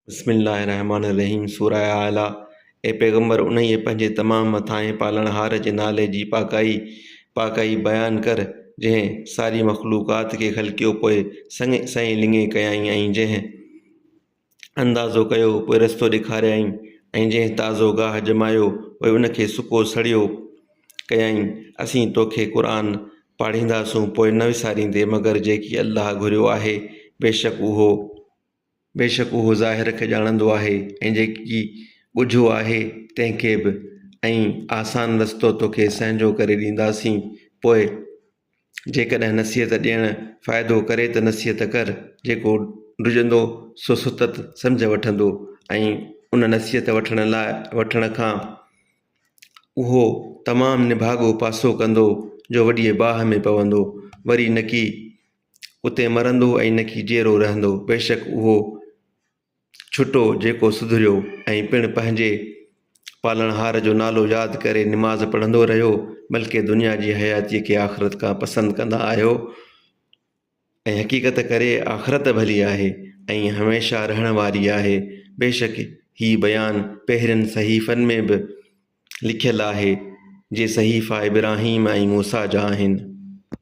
بسم الله الرحمٰن الرحيم سوره اعليٰ، اي پيغمبر! انهيء پنهنجي تمام مٿانهين پالڻهار جي نالي جي پاڪائي پاڪائي بيان ڪر، جنهن ساري مخلوقات کي خلقيو پوء سئين لڱي ڪيائين ۽ جنهن اندازو ڪيو پوء رستو ڏيکاريائين ۽ جنهن تازو گاهه ڄمايو پوء ان کي سڪو سڙيو ڪيائين، اسين توکي قرآن پاڙهينداسون پوء نه وساريندين مگر جيڪي الله گهريو آهي، بيشڪ اهو. بيشڪ اهو ظاهر کي ڄاڻندو آهي ۽ جيڪي ڳجهو آهي تنهن کي به ۽ آسان رستو توکي سهنجو ڪري ڏينداسين پوء جيڪڏهن نصيحت ڏيڻ فائدو ڪري ته نصيحت ڪر جيڪو ڊڄندو سو ستت سمجهه وٺندو ۽ ان نصيحت وٺڻ لاء وٺڻ کان اهو تمام نڀاڳو پاسو ڪندو جو وڏيء باهه ۾ پوندو وري نڪي اتي مرندو ۽ نڪي جيئرو رهندو، بيشڪ اهو ڇٽو جيڪو سڌريو ۽ پڻ پنهنجي پالڻهار جو نالو ياد ڪري نماز پڙهندو رهيو، بلڪه دنيا جي حياتيء کي آخرت کان پسند ڪندا آهيو ۽ حقيقت ڪري آخرت ڀلي آهي ۽ هميشه رهڻ واري آهي، بيشڪ هي بيان پهرين صحيفن ۾ به لکيل آهي، جي صحيفا ابراهيم ۽ موسيٰ جا آهن.